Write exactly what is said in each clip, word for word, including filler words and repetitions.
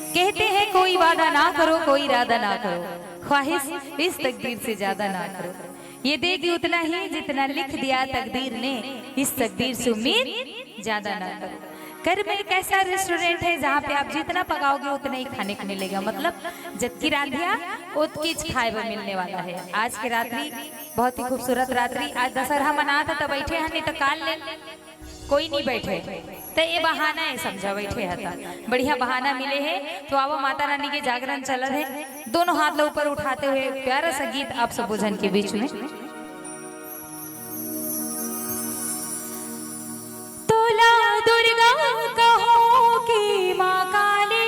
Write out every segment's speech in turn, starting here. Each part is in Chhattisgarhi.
कहते हैं कोई वादा ना करो, कोई इरादा ना करो, ख्वाहिश इस तकदीर से ज्यादा ना करो। ये देगी उतना ही जितना लिख दिया तकदीर ने, इस तकदीर से उम्मीद ज्यादा ना करो। घर में एक ऐसा रेस्टोरेंट है जहाँ पे आप जितना पकाओगे उतना ही खाने को मिलेगा, मतलब जतकी रांधिया ओतकीच खाए बर मिलने वाला है। आज के रात्रि बहुत ही खूबसूरत रात्रि। आज दशहरा मनात हे त बैठे हन, नहीं तो काल ले कोई नहीं बैठे, त ये बहाना है, समझा, बैठे हे त बढ़िया बहाना मिले है। तो आवो, माता रानी के जागरण चलत है, दोनों हाथ ला ऊपर उठाते हुए प्यारा सा गीत आप सबो झन के बीच में। तोला दुर्गा कहो कि माँ काली,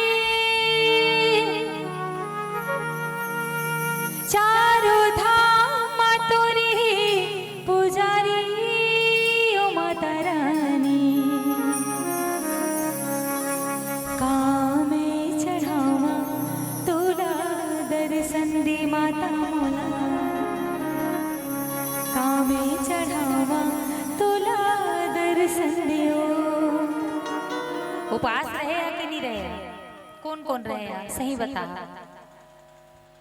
चारों धाम तोरी पुजारी ओ माता रानी। का मैं चढ़ावा तोला दर्शन दे माता मोला, का मैं चढ़ावा तोला दर्शन दे ओ। उपास रहे या कि नहीं रहे? कौन कौन रहे या? सही बता।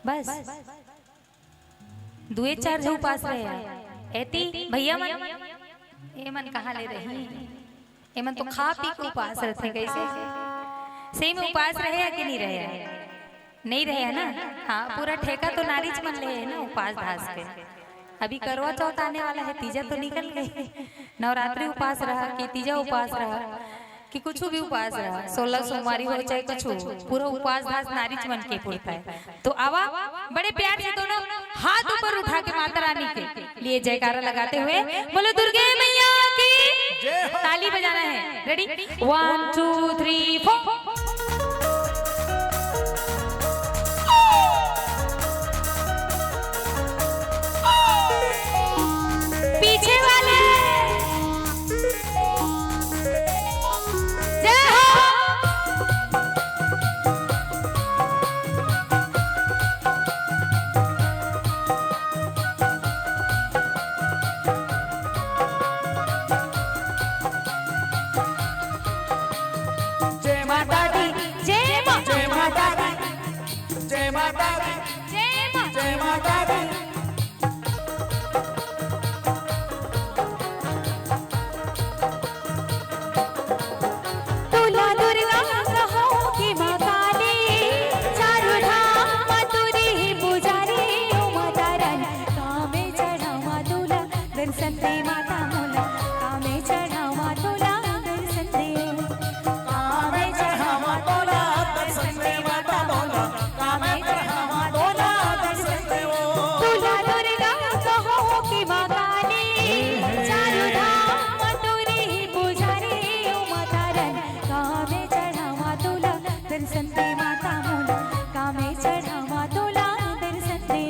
बस दुए चार झन उपास रहे या। एती भैया मन, ए मन कहाँ ले रही? ए मन तो खा पी के उपास रहिथे। कैसे? सही में उपास रहे या कि नहीं रहे? नहीं रहे हे ना? हाँ, पूरा ठेका तो नारीच मन ले हे ना उपास धास के। अभी करवा चौथ आने वाला है, तीजा तो निकल गई। नवरात्रि उपास रहा कि तीजा उपास रहा कि कुछ भी उपास रहा, सोलह सोमवारी हो चाहे कुछ हो, पूरा उपास धास नारीच मन के पुरता है। तो आवा, बड़े प्यार से दोनों हाथ ऊपर उठा के माता रानी के लिए जयकारा लगाते हुए बोलो दुर्गे मैया की। जय हो। ताली बजाना है। Ready? One, two, three, four. पीछे वाले। जय हो। जय माता दी। जय माँ। जय माता दी। जय माता दी। जय माँ। जय माता दी। तोला दुर्गा कहो कि माँ काली, चारों धाम तोरी ही पुजारी ओ माता रानी। का मैं चढ़ावा तोला दर्शन दे माता मोला, का मैं चढ़ावा तोला दर्शन दे। का मैं चढ़ावा तोला दर्शन दे माता मोला, का मैं चढ़ावा तोला दर्शन दे। तोला दुर्गा कहो कि माँ काली, चारों धाम तोरी ही पुजारी ओ माता रानी। का मैं चढ़ावा तोला दर्शन दे माता मोला, का मैं चढ़ावा तोला दर्शन दे।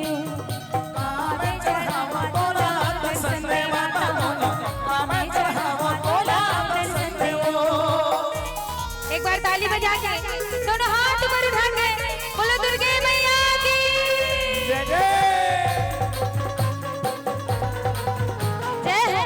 का मैं चढ़ावा तोला दर्शन दे माता मोला, का मैं चढ़ावा तोला दर्शन दे। एक बार ताली बजा के दोनों हाथ ऊपर उठा के बोलो दुर्गे मैया की। जय जय। जय हो।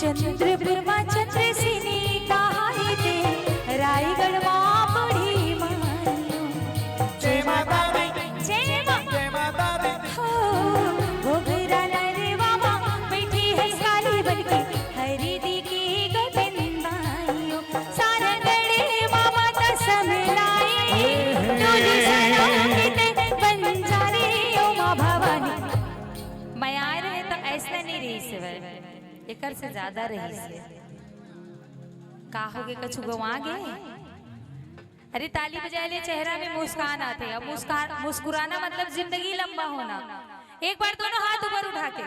चंद्रपुर मा चंद्रसेनी कहाई दे, रायगढ़ मा बूढ़ी माई। जय माता दी। जय माँ। जय माता दी। हो, घोघरा नरवा मा बैठी है काली बनके, हरी दी की गोविंद माई। सारंगढ़ मा माता समलाई, डोली सनों के ते बंजारी ओ माँ भवानी। मयार हे त अइसने नहीं रहिस हे, एकर से ज्यादा रहिस हे। का होगे, कछु गवा गे? अरे, ताली बजाए ले चेहरा में मुस्कान आथे। अब मुस्कान, मुस्कुराना मतलब जिंदगी लंबा होना। एक बार दोनों हाथ ऊपर उठा के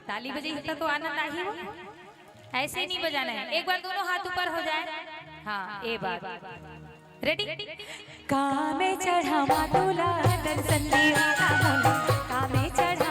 ताली बजाई, इतना तो आनंद आही हो। ऐसे नहीं बजाना है, एक बार दोनों हाथ ऊपर हो जाए। हाँ, ए बार। Ready? का मैं चढ़ावा तोला दर्शन दे माता मोला, का मैं चढ़ावा